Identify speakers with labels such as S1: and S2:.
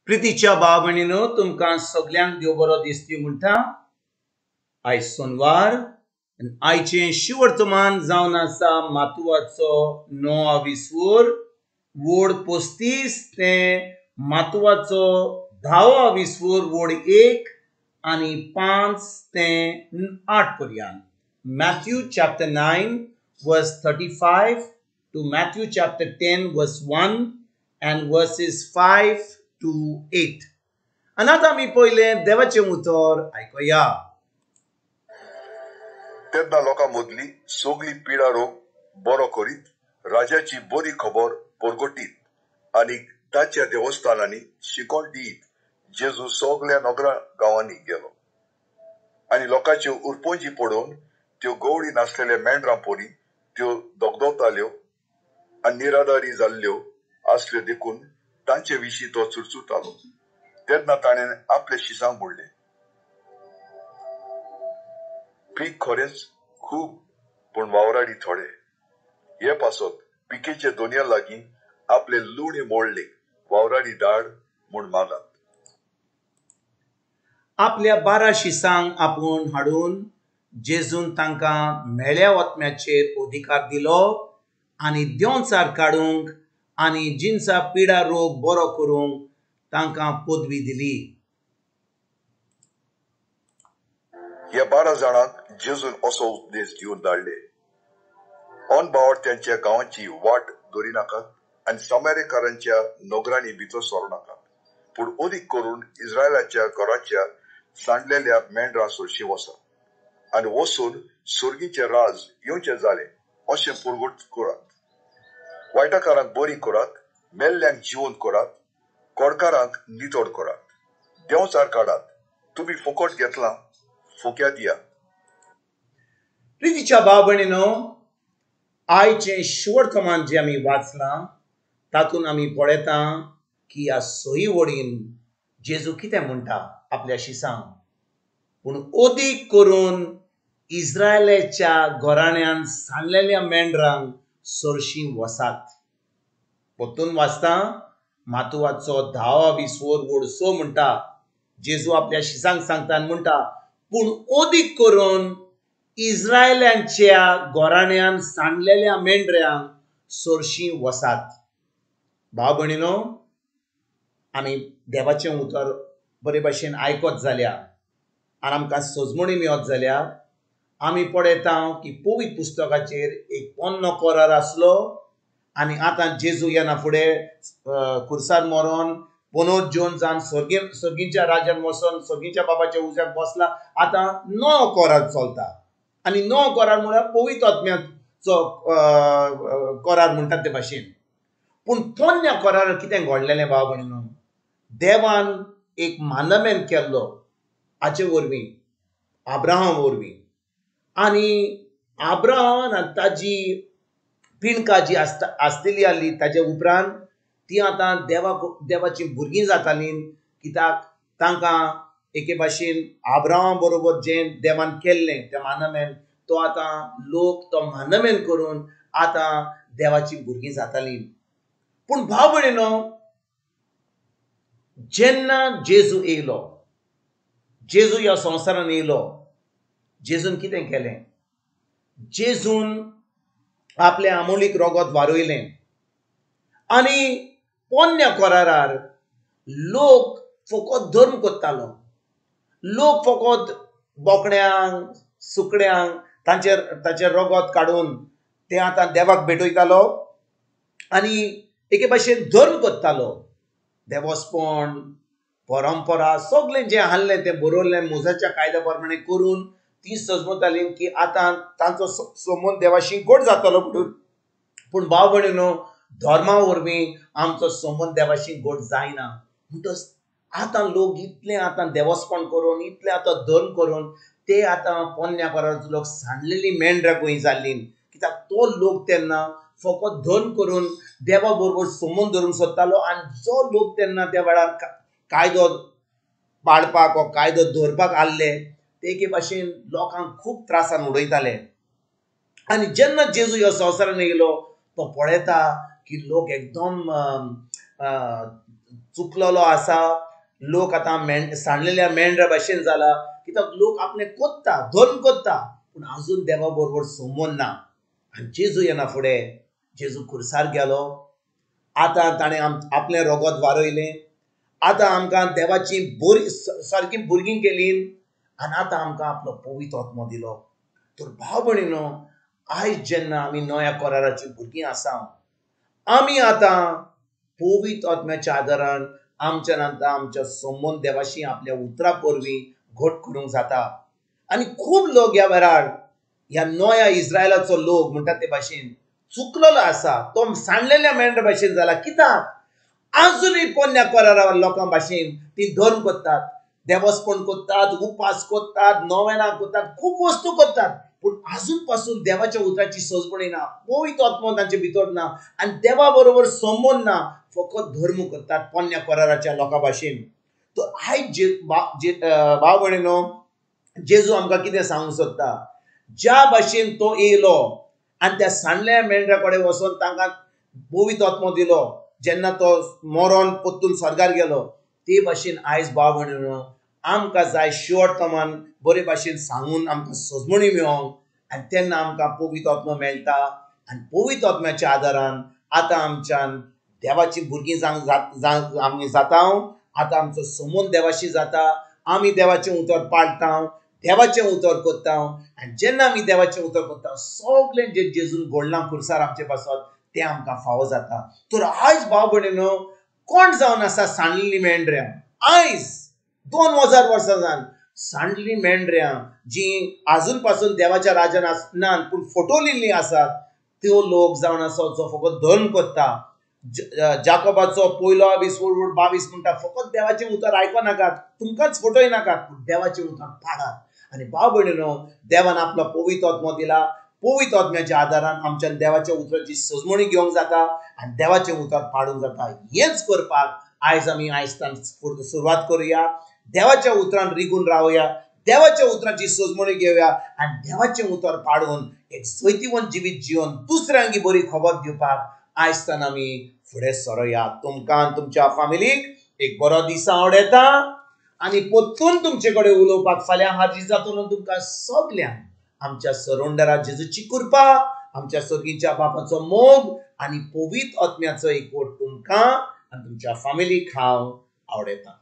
S1: प्रितीच्या भाव भयणीनो, तुमकां सगल्यांक देव बरो दिसती म्हणटा. आयज सोनवार, आयचें शिवर्तमान जावन आसा मातुवाचो 9 विसवूर वोड 35 ते मातुवाचो 10 विसवूर वोड 1 आनी 5 ते 8 पर्यंत. Matthew chapter 9 verse 35 to Matthew chapter 10 verse 1 and verses 5 to 8. आनी आतां आमी पयलें देवाचें उतर आयकुया.
S2: तेन्ना लोकां मदली सगली पिडा रोग बरो करीत, राजाची बरी खबर परगटीत आनी ताच्या देवस्थानांनी शिकोण दीत जेजू सगल्या नगरा गांवांनी गेलो आनी लोकांच्यो उरपोंजी पडोवन त्यो गवळी नासलेल्या मेंढरां परी त्यो दगदगताल्यो आनी निराधारी जाल्ल्यो आसल्यो देखून तांचे विशीं तो चुरचुरतालो. तेन्ना ताणें आपल्या शिसांक म्हणलें, पीक खरेंच खूब पूण वावराडी थोडे. हे पासत पिकेचे दोनया लागीं आपले लुणी मोडले वावराडी धाड म्हूण मागात.
S1: आपल्या 12 शिसांक आपोवन हाडून जेजून तांकां मेळ्या ओतम्याचेर अधिकार दिलो आनी देंवचार काडूंक आनी जिनसा पिडा रोग बरो करूंक तांकां पदवी दिली.
S2: ह्या 12 जाणांक जेजून असो उपदेश दिवन धाडले, अनभावार्थ्यांच्या गांवांची वाट दवरिनाकात आनी सामेरेकारांच्या नगरांनी भितर सरूं नाकात, पूण अदीक करून इस्रायलाच्या घराच्या सांडलेल्या मेंढरां सरशीं वसात आनी वचून सर्गीचें राज येवचें जालें अशें परगट करात. वायटकारांक बरी करात, मेल्ल्यांक जिवंत करात, कोडकारांक नितळ करात, देंवचार काडात. तुमी फुकट घेतलां, फुक्या दियात.
S1: प्रितीच्या भाव भयणीनो, आयचें शिवर्तमान जें आमी वाचलां तातूंत आमी पळयता की ह्या सोयी वडीन जेजू कितें म्हणटा आपल्या शिसांक, पूण अदीक करून इस्रायलाच्या घराण्यान सांडलेल्या मेंढरांक सरशीं वसात. परतून वाचता मातुवाचो 10 विसवोर वोड 6 म्हणटा, जेजू आपल्या शिसांक सांगता आनी म्हणटा, पूण अदीक करून इस्रायलांच्या घराण्यान सांडलेल्या मेंढऱ्यांक सरशीं वसात. भाव भयणीनो, आमी देवाचें उतर बरे भाशेन आयकत जाल्या आनी आमकां सजमणी मेळत जाल्या आमी पळयता की पवित्र पुस्तकाचेर एक पोन्नो करार आसलो आनी आतां जेजू येना फुडें खुर्सार मरोन पुनर्जीवन जावन सर्गीच्या राज्यान वचोन सर्गीच्या बाबाच्या उज्याक बसला. आतां नवो करार चलता आनी नवो करार म्हळ्यार पवित्र आत्म्याचो करार म्हणटात ते भाशेन. पूण पोन्न्या करार कितें घडलेलें भाव भयणीनो, देवान एक मानमेन केल्लो हाचे वरवीं, आब्राहाम वरवीं, आनी आब्राहामान आनी ताजी पिणका जी आसता आसलेली आहली ताजे उपरांत ती आतां देवाचीं भुरगीं जातालीं. कित्याक तांकां एके भाशेन आब्राहाम बरोबर जें देवान केल्लें तें मानमेन, तो आतां लोक तो मानमेन करून आतां देवाचीं भुरगीं जातालीं. पूण भाव भयणीनो, जेन्ना जेजू येयलो, जेजू ह्या संवसारान येयलो, जेजून कितें केलें, जेजून आपलें आमोलीक रगत वारयलें आनी पोन्न्या करारार लोक फकत धर्म करतालो, लोक फकत बोकड्यांक सुकड्यांक तांचेर ताचें रगत काडून ते आतां देवाक भेटयतालो आनी एके भाशेन धर्म करतालो. देवस्पण परंपरा सगळें जें आहलें तें बरोवलें मोजाच्या कायद्या प्रमाणे करून ती सजमताली की आतां तांचो संबंद देवाशी गोड जातलो म्हणून. पूण भाव भयणीनो, धर्मा वरवीं आमचो संबंद देवाशी गोड जायना. म्हणटच आतां लोक इतलें आतां देवस्पण करून इतलें आतां धर्म करून ते आतां पोन्न्या कराराचो लोक सांडलेली मेंढरां खंय जाल्ली. कित्याक तो लोक तेन्ना फकत धर्म करून देवा बरोबर संबंद धरूंक सोदतालो आनी जो लोक तेन्ना त्या वेळार कायदो पाळपाक वा कायदो धरपाक आहले ते एके भाशेन लोकांक खूब त्रासान उडयताले. आनी जेन्ना जेजू ह्या संवसारान येयलो तो पळयता की लोक एकदम चुकलेलो आसा. लोक आतां सांडलेल्या मेंढरा भाशेन जाला, कित्याक लोक आपले कोत्ता, धर्म कोत्ता, पूण आजून देवा बरोबर संबंद ना. आनी जेजू येना फुडें जेजू खुर्सार गेलो. आतां ताणें आपलें रोगोत वारयलें. आतां आमकां देवाची बरी सारकी भुरगीं केली आनी आतां आमकां आपलो पवित्र आत्मो दिलो. तर भाव भयणीनो, आयज जेन्ना आमी नव्या कराराची भुरगीं आसा, आमी आतां पवित्र आत्म्याच्या आदारान आमच्या आतां आमच्या संबंद देवाशी आपल्या उतरा वरवीं घट करूंक जाता. आनी खूब लोक ह्या वेळार ह्या नव्या इस्रायलाचो लोक म्हणटा ते भाशेन चुकलेलो आसा, तो सांडलेल्या मेंढरा भाशेन जाला. कित्याक आजुनूय पोन्न्या करारा लोकां भाशेन ती धर्म करतात, देवस्पण करतात, उपास करतात, नोवेनां करतात, खूब वस्तू करतात, पूण आजून पासून देवाच्या उतराची सजमणी ना, पवित्र आत्मो तांचे भितर ना आनी देवा बरोबर संबंद ना. फकत धर्म करतात पोन्न्या कराराच्या लोकां भाशेन. तर आयज भाव भयणीनो, जेजू आमकां कितें सांगूंक सोदता, ज्या भाशेन तो येयलो आनी त्या सांडल्या मेंढरा कडेन वचोन तांकां पवित्र आत्मो दिलो, जेन्ना तो मरोन परतून स्वर्गार गेलो, ते भाशेन आयज भाव भयणीनो आमकां जाय शुअर बरे भाशेन सांगून आमकां सजमणी मेळोंक, आनी तेन्ना आमकां पवित्र आत्मो मेळटा. आनी पवित्र आत्म्याच्या आदारान आतां आमच्यान देवाची भुरगीं जावंक आमी जाता. आतां आमचो संबंद देवाशी जाता, आमी देवाचें उतर पाळटा, देवाचें उतर करता. आनी जेन्ना आमी देवाचें उतर करता, सगळें जें जेजून घडलां खुर्सार आमचे पासत तें आमकां फावो जाता. तर आयज भाव भयणीनो, कोण जावन आसा सांडलेली मेंढऱ्यां? आयज 2000 वर्सां जावन सांडली मेंढऱ्यां जी आजून पासून देवाच्या राजान आसनात पूण फटवलेलीं आसात, त्यो लोक जावन आसा जो फकत धर्म करता. जाकोबाचो पयलो 22 म्हणटा, फकत देवाचें उतर आयको नाकात, तुमकांच फटय नाकात, पूण देवाचें उतर पाळात. आनी भाव भयणीनो, देवान आपलो पवित्र आत्मो दिला. पवित्र आत्म्याच्या आदारान आमच्या देवाच्या उतराची सजमणी घेवंक जाता आनी देवाचें उतर पाडूंक जाता. हेंच करपाक आयज आमी आयजतान सुरवात करुया. देवाच्या उतरान रिगून रावया, देवाच्या उतराची सजमणी घेवया आनी देवाचें उतर पाडून एक सैतिवंत जिवीत जिवन दुसऱ्यांक बरी खबर दिवपाक आयजतान आमी फुडें सरोया. तुमकां तुमच्या फामिलीक एक बरो दीस आवडटा आनी परतून तुमचे कडेन उलोवपाक फाल्यां हाजीर जातलो. तुमकां सगल्यांक आमच्या सरोंडरा जेजूची कृपा, आमच्या सर्गीच्या बापाचो मोग आनी पवित्र आत्म्याचो एकवट तुमकां आनी तुमच्या फामिलीक हांव आवडटा.